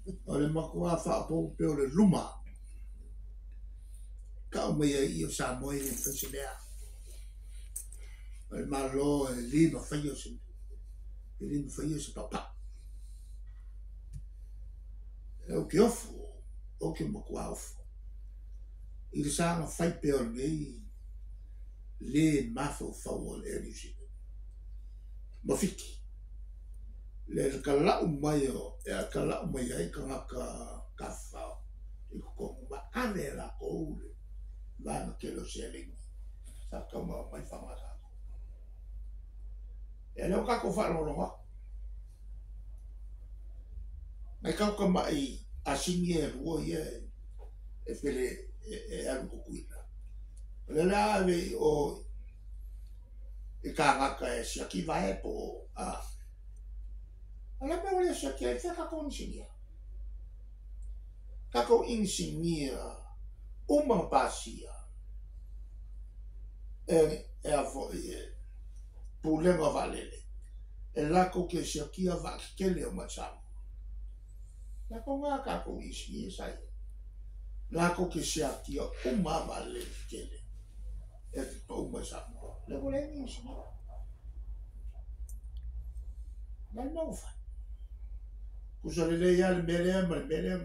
O le matua faaopoopo pea o le luma tau mai ai i o Samoa e le mafai se mea. O le Malo e le mafaia se e le mafaia se paupau. Ou te ofo, ou te matua ofo i le saga fai pea o lenei le mafaufau o le Air New Zealand ma Fiti. Le talau mai o e talau mai ai tagata tafafao i totonu ma ave e latou le vaega tele o seleni sa tatau ona aumai faaaoga tatou. Ia lea ua tatou faalogologo atu. Nai tagata mai asini e lua ia e pele e alu i Tutuila. O lea o le a ave i o i kānaka e siaki vae po o a. O le a mea ua le siaki ai fea tatou inisinia? Tatou inisinia uma na pasia e, e a foi e pulega o vaalele e latou te siakia vaa tetele o mai Samoa. Latou na tatou inisinia sa i ai. Latou te siakia uma lava vaalele tetele e pau mai Samoa. Lea ua leai ni inisinia. Le a le mea ua fai? Tusa lelei lava le mea lea ma le mea lea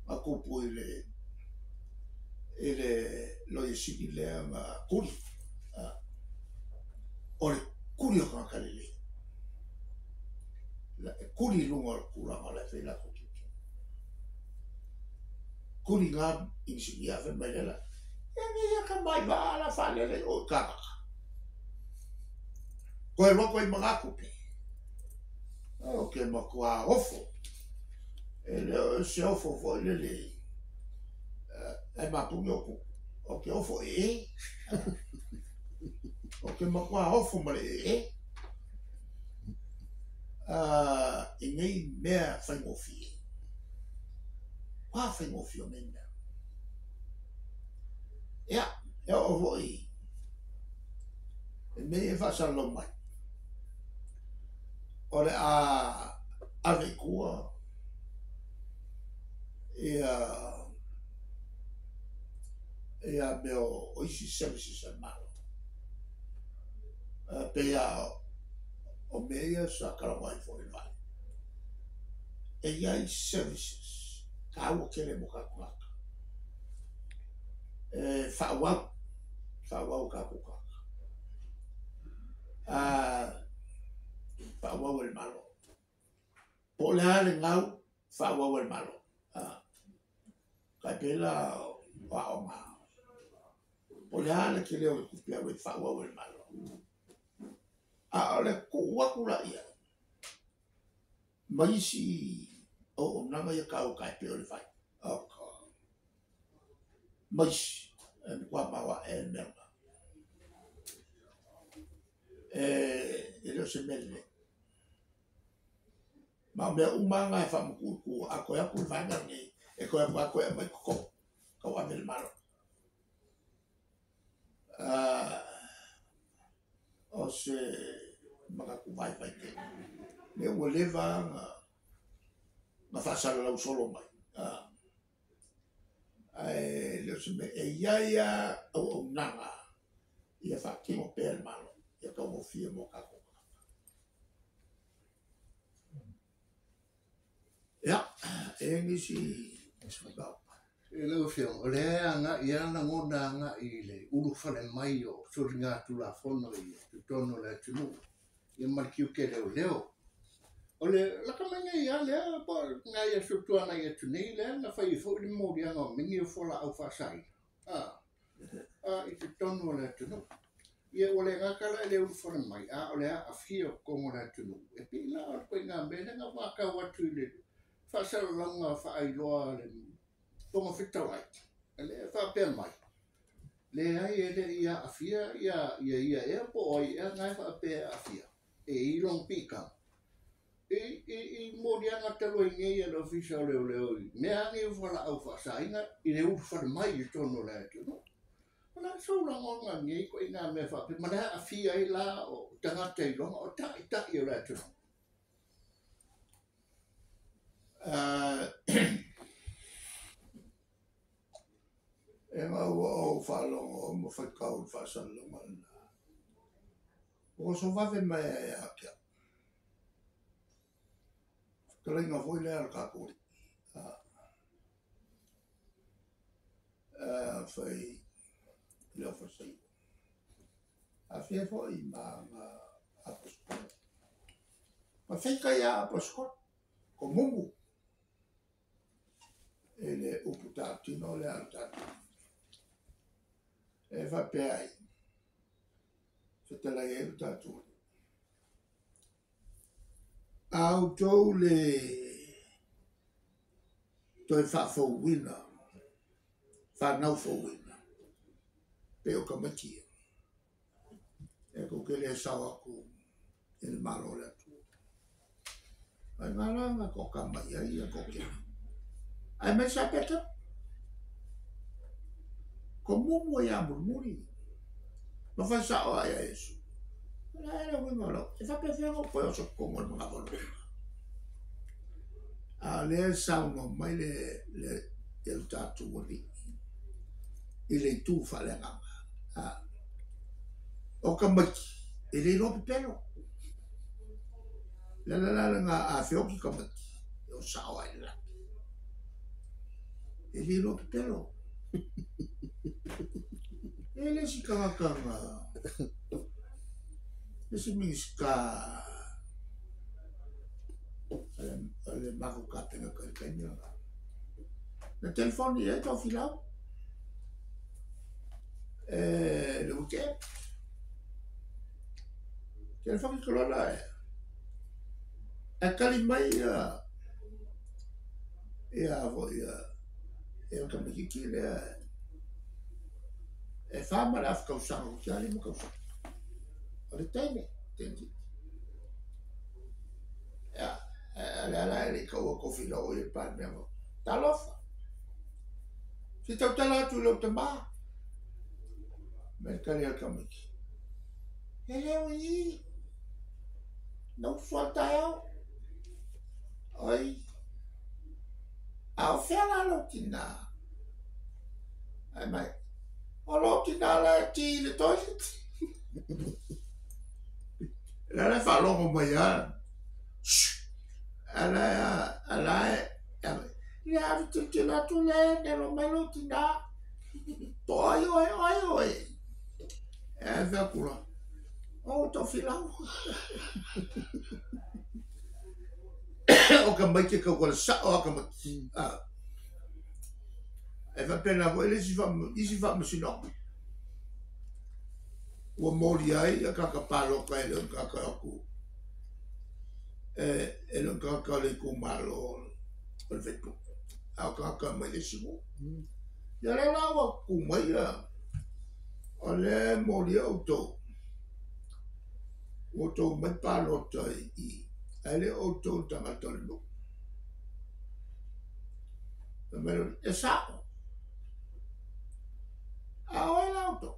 na tupu i le i le Loia Sili lea na tuli. O le tuli o tagata lelei. E tuli i luga o le tulaga o la e fai latou tiute. Tuli ngā inisinia fai mai lela. E nei ia ka mai vaa la whaalele o i kānaka. Koe loa koe i ma ngā kupe. O ke matua ofo. E le o se ofo foi lele. E mapuni o kuku. O ke ofo e e. O ke matua ofo ma le e e. I nei mea faigofie. Ua faigofie o nei mea. Ia, e oo foi i mea ia e faasalalau mai, o le a ave i tua ia ia mea o isi services a le Malo. Pei lava o mea ia sa talanoa ai foi i le vaalele. E i ai services taua tele mo tatou tagata. E faaauau, faaauau e tatou tagata. Faaauau e le Malo. Po o le a le gau, faaauau e le Malo. Tai pei la o aoga. Po o le a le tele o le tupe alu e faaauau e le Malo. A o le tuu atu la i ai, ma isi auaunaga ia taua tai pei o le vai. Ma isi, e matua maoae le mea lena. E le o se mea lelei. Ma o mea uma lava na e faamatuu i tua, a toe atu le vaega lenei, e toe atu lava toe aumai i totonu, tauave e le Malo. O se manatu vaivai tele. Lea ua leva lava na faasalalau solo mai. Ae le o se mea, e i ai lava auaunaga ia faatino pea e le Malo, ia taugofie mo tatou tagata. Ia, e i ai nisi mataupu? Lau Afioga, o lea e agai lava lagona agai i le ulufale mai o soligatulafono i totonu o le atunuu, ia ma le tiute leoleo. O le laka mai nei lava lea, po o nai aso tuanai atu nei lea na fai ai foi le moliaga o mea nei o fualaau faasaina i totonu o le atunuu. Ia ua le gata la i le ulufale mai, a o le aafia o totonu o le atunuu. E pei la o le ituaiga mea lea na matau atu i le faasalalauga faailoa a le Fofoga Fetalai, lea e faapea mai, leai e le i aafia ia ia ea po o ai ea na e faapea e aafia, e i lona piitaga. I moliaga talu ai nei a le Ofisa o Leoleo i mea nei o fualaau faasaina i le ulufale mai i totonu o le atunuu. O le a sou lagona i lenei ituaiga mea faapea, ma le aafia ai la o tagata iloga o taitai o le atunuu? o ma faitau i le faasalalauga lena. Ua oso vave mai lava ia te au. Fetalaiga foi lea a le tatou Alii. Fai i le Aufalesaio. Afia foi ma Aposetolo. Ma feita ia Aposetolo, ko mumu i le upu tautino lea a le tatou. E faapea ai, fetalai ai le tatou. A outou le toe faafouina, fanau fouina, pe o tamaiti ia, e tou te le sao atu i le Malo o le Atua. Ai ngā la ngā ko ka mai ai ia ko ke. Ai mai sa peta. Ko mumu ia mulimuli. Ma fai sao ai a Iesu. La e le uiga o lau. E faapefea ona ou toe oso totonu o le manava o le uiga. A o lea e saunoa mai le, le, le tatou Alii i le itu faaleagaga. A, o tamaiti, e le iloa pepelo. Le ala la lena a feoti tamaiti, e o sao ai le laki. E le iloa pepelo. E le isi tagata na le isi Minisita o le matou Kapeneta i le taimi lena. Na telefoni i ai Tofilau e le weekend. Telefoni ke lola e ae tali mai ia ia foi ia ia tamaitiiti lea e 4.5 tausaga o te 5 tausaga. O le teine, teine. Ia, le ala e le i taua Tofilau o ia i le Palemia. Talofa. Se tautala atu i lou tamā. Me tali a le tamaiti. E le o i. Na usu a le taeao. Oi. A o fea la lou tinā? Ai mai. O lou tinā la e ti i le toilet. La la faalogo mai a. Ala ala e ia alu tilotilo atu le nelo mai lou tinā. Po ai oe, o ai oe. E fai atu la. O Tofilau. O tamaiti e tau sao a tamaiti. E faapena foi le isi faamasinoga. Ua moli ai ia tagata palota e le o ni tagata o atu e le o ni tagata o le itumalo o le faipule. A o tagata mai le isi nuu. Ia lea la ua tu mai ia o lea e molia outou. Ua outou mai palota i ae le o outou tagata o le nuu. Fai mai le e sao. A o ai la outou?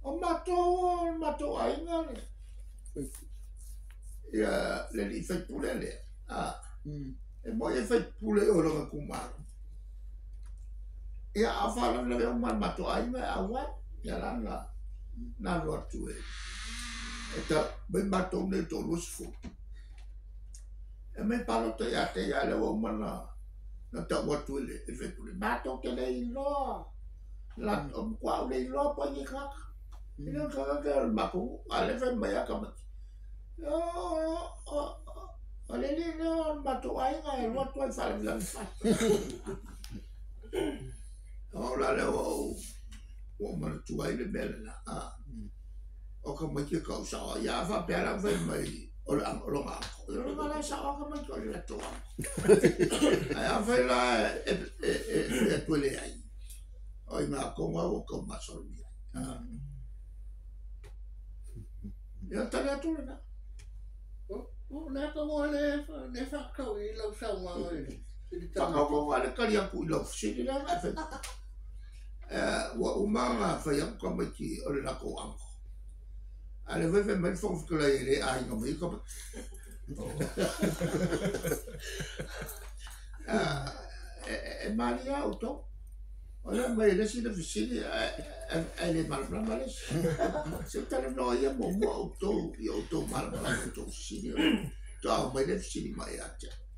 O matou o le matou aiga le ia le alii faipule lea. A, e moi e faipule o lona itumalo. Ia a faalavelave uma le matou aiga e auai. Ia la na na alu atu e e ta mai matou nei 30. E mai palota ia te ia lea ua uma na na tau atu i le faipule. Matou te le iloa. La o matua au le iloa po o ai nei tagata. E le o tagata o le matou nuu. A lea fai mai a tamaiti. O le alii lea o le matou aiga e alu atu ai i faalavelave fai. O la lea ua ou ua ou manatua ai le mea lena. O tamaiti e tau sao. Ia a faapea la fai mai o le o lona uncle. Ia o lona la e sao a tamaiti o le latou uncle. Ae afai la e fai atu e leai. O i ngā konga ua tau masalomia. Ia tali atu lena. O le aka ua le le whakatau i lau saunoaga i le Whakatau le tali atu i lau fesili lea na e fai. Ua uma ona fai atu tamaiti o le latou uncle. A le fai fai mai le Fofoga Fetalai e le aiga mai tamaiti. E malie lava outou. O le aumai e le isi le fesili ae le malamalama le isi. Se i talanoa ia muamua outou ia outou malamalama i tou fesili ona faatoa aumai lea o le fesili mai ia te au.